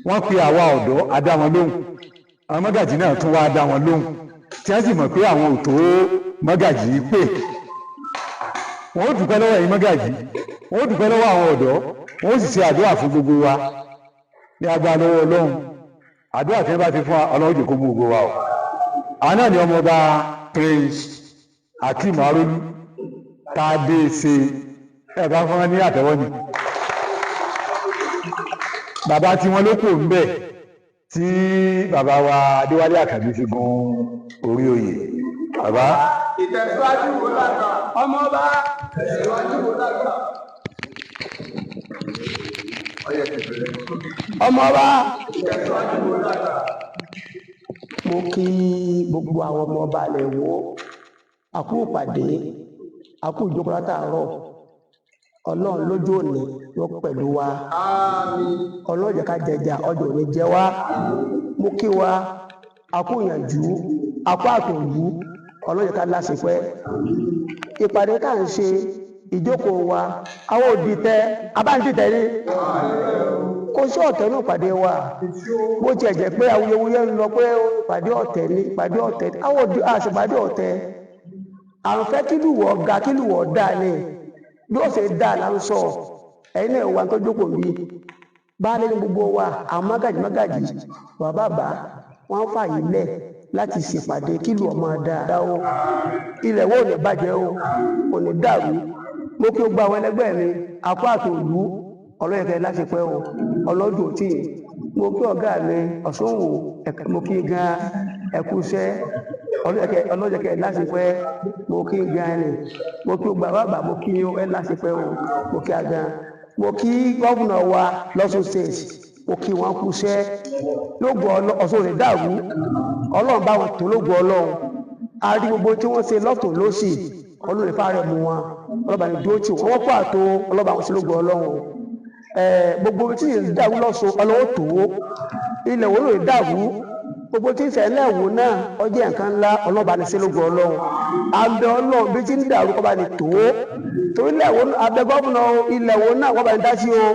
wọ́n pe àwa ọ̀dọ́, a dá wọn lóhùn. Àwọn mọ́gàjì náà tún wá dá wọn lóhùn, tí wọ́n sì mọ̀ pé àwọn ò tó mọ́gàjì pè. Wọ́n ó dúpẹ́ lọ́wọ́ ẹ̀yin mọ́gàjì, wọ́n ó dúpẹ́ lọ́wọ́ àwọn ọ̀dọ́, wọ́n ó sì ṣe àdúrà fún gbogbo wa ní agbára lọ́wọ́ Ọlọ́run. Àdúrà tí wọ́n bá ti fún wa, Ọlọ́run jẹ́ kó mú gbogbo wa o. Àwọn náà ni Ọmọọba Prince Akeem Arolu Tádé ṣe. Ẹ bá fún wọn ní àtẹ́wọ́ ni. Bàbá tí wọn ló kù ń bẹ̀ tí bàbá wa Adéwálé Àkànbí fi gun orí oyè bàbá. Ìtẹ̀síwájú wo lágbà? Ọmọọba. Ìtẹ̀síwájú wo lágbà? Ọmọọba. Ìtẹ̀síwájú wo lágbà? Mo kí gbogbo àwọn ọmọọba ilẹ̀ Ìwó, àkú ìpàdé, àkú ìjókòó látàárọ̀. Ọlọ́run lójú òní ló pẹ̀lú wa. Ọlọ́run jẹ́ ká jẹjà ọjọ́ òní jẹ wá. Mo kí wa, àkú ìyànjú, àkú àtòlú. Ọlọ́run jẹ́ ká láṣepẹ́ ìpàdé tá à ń ṣe, ìjókòó wa. Àwọn òdìtẹ abáǹdìtẹ ní kò sí ọ̀tẹ̀ ní ìpàdé wa. Bó tiẹ̀ jẹ́ pé awuyewuye ń lọ pé ìpàdé ọ̀tẹ̀ ní ìpàdé ọ̀tẹ̀ ní, àwọn òdì àṣìpàdé ọ̀tẹ̀. À ń fẹ́ kílùwọ̀ ga, kílùwọ̀ dà ní bí ó ṣe dà là ń sọ. Ẹ̀yin náà wà tó jókòó bí baálé ní gbogbo wa, àwọn mágàjì mágàjì, bàbá bàbá wọn fààyè lẹ̀ láti ṣèpàdé kílù ọmọ dáadáa o. Ilẹ̀ wo ò ní bàjẹ́ o, kò ní dàrú. Mo kí o gba àwọn ẹlẹgbẹ́ mi, àpò àtòlú ọlọ́yẹ̀kẹ́ láti pẹ́ o, ọlọ́dún tí mo kí ọ̀gá mi ọ̀ṣunwó, mo kí gan ẹ̀kúṣẹ́ ọlọ́yẹ̀kẹ́ láti pẹ́. Mo kí gan ni. Mo kí o gba bàbá, mo kí ẹ láti pẹ́ o. Mo kí a gan. Mo kí gómìnà wa lọ́sùn State, mo kí wọn kúṣẹ́ lóògùn Ọ̀ṣun rẹ̀ dàrú. Ọlọ́run bá wọn tó lóògùn Ọlọ́run. A rí gbogbo tí wọ́n ṣe lọ́tún lọ́sì. Ọlọ́run ìfá rẹ̀ mú wọn, ọlọ́ba ní dúró tì wọ́n, wọ́n kó àtó ọlọ́ba wọn sí lóògùn Ọlọ́run. Gbogbo tí ń dàrú lọ́sùn, Ọlọ́run tó ilẹ̀ wo ló dàrú. Gbogbo tí ń ṣẹlẹ̀ wò náà, ọjọ́ nǹkan ńlá, ọlọ́ba ní sí lóògùn Ọlọ́run. Abẹ Ọlọ́run, bí tí ń dàrú kọ́ bá ní tó torí ilẹ̀ wo. Abẹ gómìnà ilẹ̀ wo náà kọ́ bá ní dá sí o.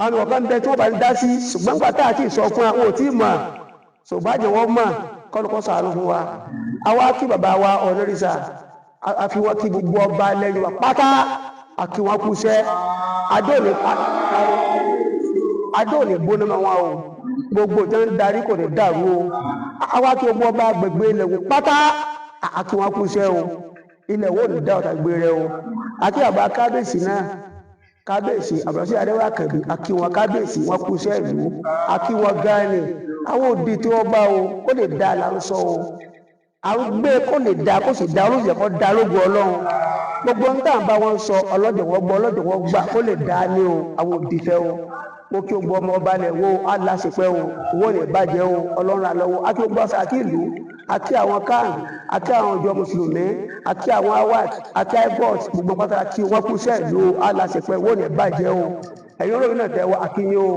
Àwọn ọ̀kan bẹ tí wọ́n bá ní dá sí, ṣùgbọ́n nígbà tá a ti sọ fún wa, wọn ò tí ì mọ̀, ṣùgbọ́n àjẹ́ wọn mọ̀ kọ́lùkọ́ sàánú fún wa. Àwa kí bàbá wa ọ̀nẹ́rìsà, àfi wọn kí gbogbo ọba lẹ́yìn wa pátá, àkí wọn kú iṣẹ́. Adó òní gbóná mọ́ wọn o. Gbogbo ìjọ ń darí kò ní dàrú o. Àwa kí gbogbo ọba gbègbè ilẹ̀ wò pátá, àkí wọn kú iṣẹ́ o. Ilẹ̀ wo ní dá ọ̀tà gbé rẹ o. Àkí bàbá kábíyèsí náà, Kábíyèsí Àbúrásí Adéwà Kẹ̀bí, àkí wọn kábíyèsí, wọn kú iṣẹ́ ìlú, àkí wọn gan ni. Àwọn òbí tí wọ́n bá o kó lè dá là ń sọ o. Àwọn gbé kó lè dá, kó sì dá olóòjẹ́, kó dá lógun Ọlọ́run. Gbogbo ń tà ń bá wọn sọ, ọlọ́dẹ̀ wọ́n gbọ́, ọlọ́dẹ̀ wọ́n gbà, kó lè dá ní o. Àwọn òbí fẹ́ o. Mo kí o gbọ́ ọmọ ọba lẹ̀ wo aláṣepẹ́ o, owó lè bàjẹ́ o. Ọlọ́run àlọ́wọ́. Àkí o gbọ́ àkí ìlú, àkí àwọn kan, àkí àwọn ìjọ mùsùlùmí, àkí àwọn awat, àkí ibot, gbogbo pátá kí wọ́n kú sẹ́ ìlú aláṣepẹ́, owó lè bàjẹ́ o. Ẹ̀yin olóyún náà tẹ́ wọ akínyìn o.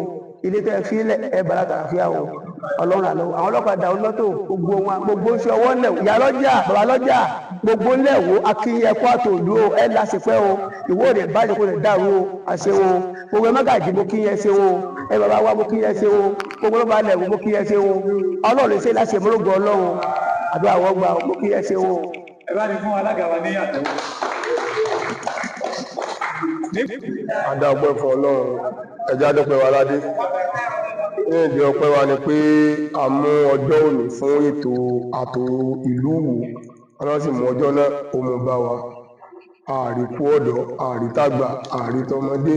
Ilé tẹ́ fílẹ̀ ẹ bàrà tàràfíà o. Ọlọ́run àlọ́wọ́. Àwọn ọlọ́kadà, ọlọ́tò, gbogbo wọn, gbogbo ń ṣe ọwọ́ ńlẹ̀, ìyá lọ́jà, bàbá lọ́jà, gbogbo ńlẹ̀ wo akínyìn, ẹ̀kọ́ àtòlú o. Ẹ̀ láṣepẹ́ o. Ìwọ rẹ̀ bàjẹ́, kó lè dàrú o. Àṣẹ o. Gbogbo ẹ mágàjì, mo kí yẹn ṣe o. Ẹ bàbá wa, mo kí yẹn ṣe o. Gbogbo ọlọ́ba lẹ̀ wo, mo kí yẹn ṣe o. Ọlọ́run ṣe láṣẹ mọ́lógún. Ọlọ́run àdúrà wọ́n gbà o. Mo kí yẹn ṣe o. Ẹ bá ní fún alága wa ní àtẹ́wọ́. Adá ọpẹ́ fún Ọlọ́run. Ẹjẹ adọpẹ́ wa ládé ní ìdí ọpẹ́ wa ni pé a mú ọjọ́ òní fún ètò àtòrò ìlú Ìwó. Ọlọ́run sì mú ọjọ́ náà, ó mú bá wa. Àríkú ọ̀dọ́, àrítàgbà, àrítọmọdé.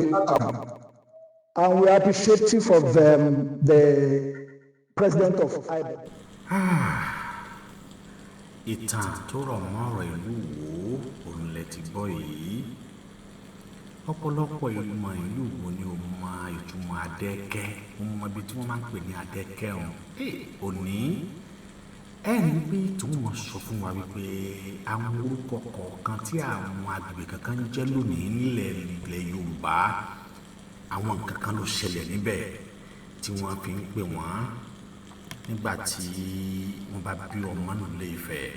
And we are appreciative of the president of IBEC. Ìtàn tó rọ̀ mọ́ ọ̀rọ̀ ìlú Ìwó òun lẹ ti gbọ́ yìí. Ọ̀pọ̀lọpọ̀ ìmọ̀ ìlú Ìwó ni ó mọ ìtumọ̀ Adẹ́kẹ́. Wọ́n mọ ibi tí wọ́n máa ń pè ní Adẹ́kẹ́ ọ̀hún òní. Ẹ ní pé tí wọ́n sọ fún wa wípé àwọn orúkọ kọ̀ọ̀kan tí àwọn agbègbè kankan ń jẹ́ lónìí nílẹ̀ ilẹ̀ Yorùbá, àwọn nǹkan kan ló ṣẹlẹ̀ níbẹ̀ tí wọ́n fi ń pè wọ́n. Nígbà tí wọ́n bá bí ọmọ nílé Ifẹ̀,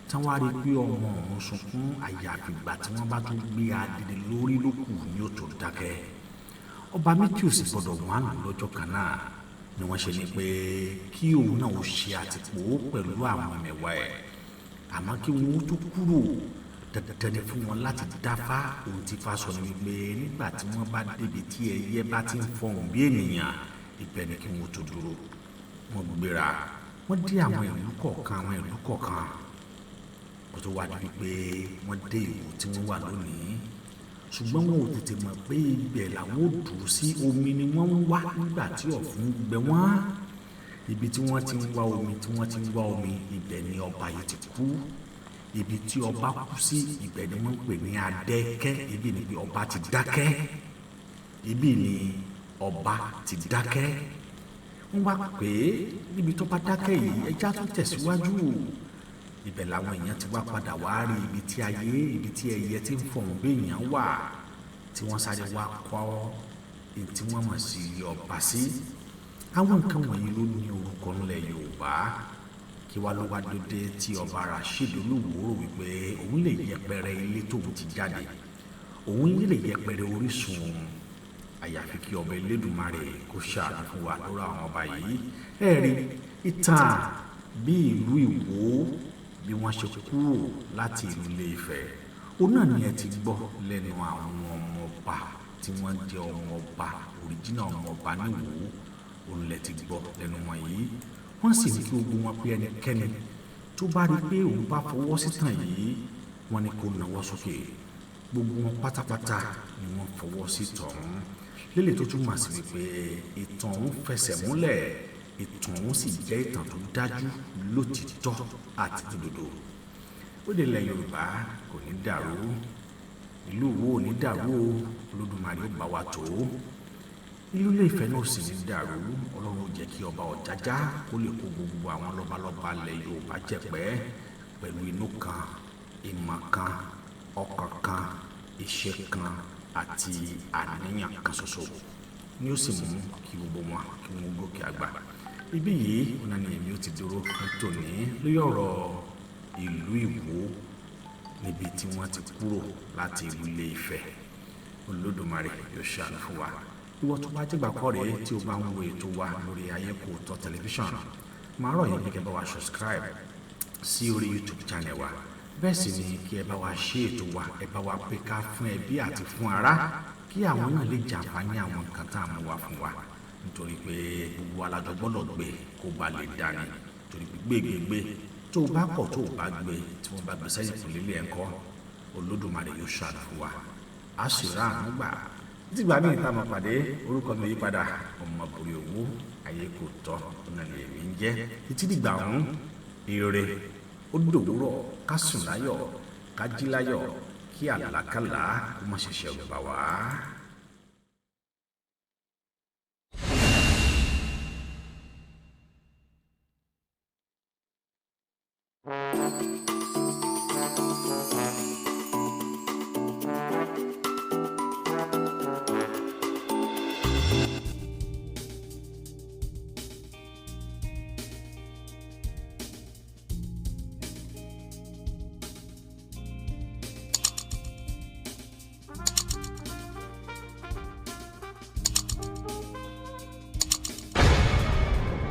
tí wọ́n á rí i pé ọmọ ọ̀hún sunkún, àyàfi ìgbà tí wọ́n bá tún gbé adìrẹ lórí lókù ní ó tó dákẹ́. Ọba méjì ò sì gbọdọ̀ wọ́n á lò lọ́jọ́ kan náà, ni wọ́n ṣe ní pé kí òun náà ó ṣe àtìpó pẹ̀lú àwọn ẹ̀mẹ̀wá ẹ̀. Àmọ́ kí wọ́n tó kúrò, dandan ni fún wọn láti dáfá. Ohun tí Ifá sọ ni wípé nígbà tí wọ́n bá débi tí ẹyẹ bá ti ń fọhùn bí ènìyàn, ibẹ̀ ni kí wọ́n tó dúró. Wọ́n gbéra, wọ́n dé àwọn ìlú kọ̀ọ̀kan, àwọn ìlú kọ̀ọ̀kan, kó tó wá di wípé wọ́n dé ìlú tí wọ́n wà lónìí. Ṣùgbọ́n wọn ò tètè mọ̀ pé ibẹ̀ làwọn ò dúró sí. Omi ni wọ́n ń wá nígbà tí ọ̀fun gbẹ wọ́n. Ibi tí wọ́n ti ń wá omi, tí wọ́n ti ń wá omi, ibẹ̀ ni ọba yìí ti kú. Ibi tí ọba kú sí, ibẹ̀ ni wọ́n ń pè ní Adẹ́kẹ́. Ibi ni pé ọba ti dákẹ́, ibi ni ọba ti dákẹ́. Wọ́n wá pé níbi tó bá dákẹ́ yìí, ẹja tún tẹ̀síwájú. Ibẹ̀ làwọn èèyàn ti wá padà wá rí ibi tí ayé, ibi tí ẹyẹ ti ń fọhùn bí èèyàn wà, tí wọ́n sáré wá kọ́ èyí tí wọ́n mọ̀ sí ilé ọba sí. Àwọn nǹkan wọ̀nyí ló ní orúkọ ńlẹ̀ Yorùbá. Kí wá ló wá dédé tí ọba Rasheed Olúwo rò wípé òun lè yẹpẹrẹ ilé tóun ti jáde, òun lè yẹpẹrẹ orísun òun? Àyàfi kí ọba Elédùmarè kó ṣàánú fún wa lórí àwọn ọba yìí. Ẹ rí ìtàn bí ìlú Ìwó bí wọ́n ṣe kúrò láti ìlú Ilé-Ifẹ̀, òun náà ni ẹ ti gbọ́ lẹ́nu àwọn ọmọ ọba tí wọ́n jẹ́ ọmọ ọba òríjínà, ọmọ ọba níwò, òun lẹ ti gbọ́ lẹ́nu wọn yìí. Wọ́n sì ní kí gbogbo wọn pé ẹnikẹ́ni tó bá rí pé òun bá fọwọ́ sí tàn yìí, wọ́n ní kó nawọ́ sókè. Gbogbo wọn pátápátá ni wọ́n fọwọ́ sí tọ̀hún, lélẹ̀ tó túmọ̀ sí wípé ìtàn òun fẹsẹ̀ múlẹ̀, ìtàn òun sì jẹ́ ìtàn tó dájú lótìtọ́ àti lódodo. Ó lè lẹ̀ Yorùbá kò ní dàrú, ìlú Ìwó ò ní dàrú o, Olódùmarè ó bá wa tó. Ìlú Ilé-Ifẹ̀ náà sì ní dàrú. Ọlọ́run ó jẹ́ kí ọba Ọ̀jájá kó lè kó gbogbo àwọn lọ́balọ́ba ilẹ̀ Yorùbá jẹ̀pẹ́ pẹ̀lú inú kan, ìmọ̀ kan, ọkàn kan, iṣẹ́ kan àti àníyàn kan ṣoṣo, ni ó sì mú kí gbogbo wọn kí wọ́n gòkè àgbà. Ibí yìí ọ̀nà ni èmi ó ti dúró fún tòní lórí ọ̀rọ̀ ìlú Ìwó níbi tí wọ́n ti kúrò láti ìlú Ilé-Ifẹ̀. Olódùmarè yóò ṣàánú fún wa. Ìwọ tó bá jẹ́gbà kọ́ rèé tí o bá ń wo ètò wa lórí Ayékòótọ́ tẹlifíṣàn, máa rọ̀ yín pé kẹ́ bá wa subscribe sí orí YouTube channel wa. Bẹ́ẹ̀ sì ni kí ẹ bá wa ṣe ètò wa, ẹ bá wa pé ká fún ẹbí àti fún ará, kí àwọn náà lè jàǹfààní àwọn nǹkan tá a mú wá fún wa, nítorí pé gbogbo alájọ gbọ́dọ̀ gbé kó ba lè dání. Torí gbégbégbé tó o bá kọ̀, tó o bá gbé, tí wọ́n bá gbé sẹ́yìn kò lélẹ̀ ńkọ́? Olódùmarè yóò ṣàánú fún wa, a sì rà àánú gbà. Títí míì tá a máa pàdé, orúkọ mi yí padà, ọmọ borí owó Ayékòótọ́ náà ni èmi ń jẹ́. Títí dìgbà ọ̀hún, ire ó dòwúrọ̀, ká sùn láyọ̀, ká jí láyọ̀, kí àlákàlà kó má ṣe ṣẹ̀rù bà wá.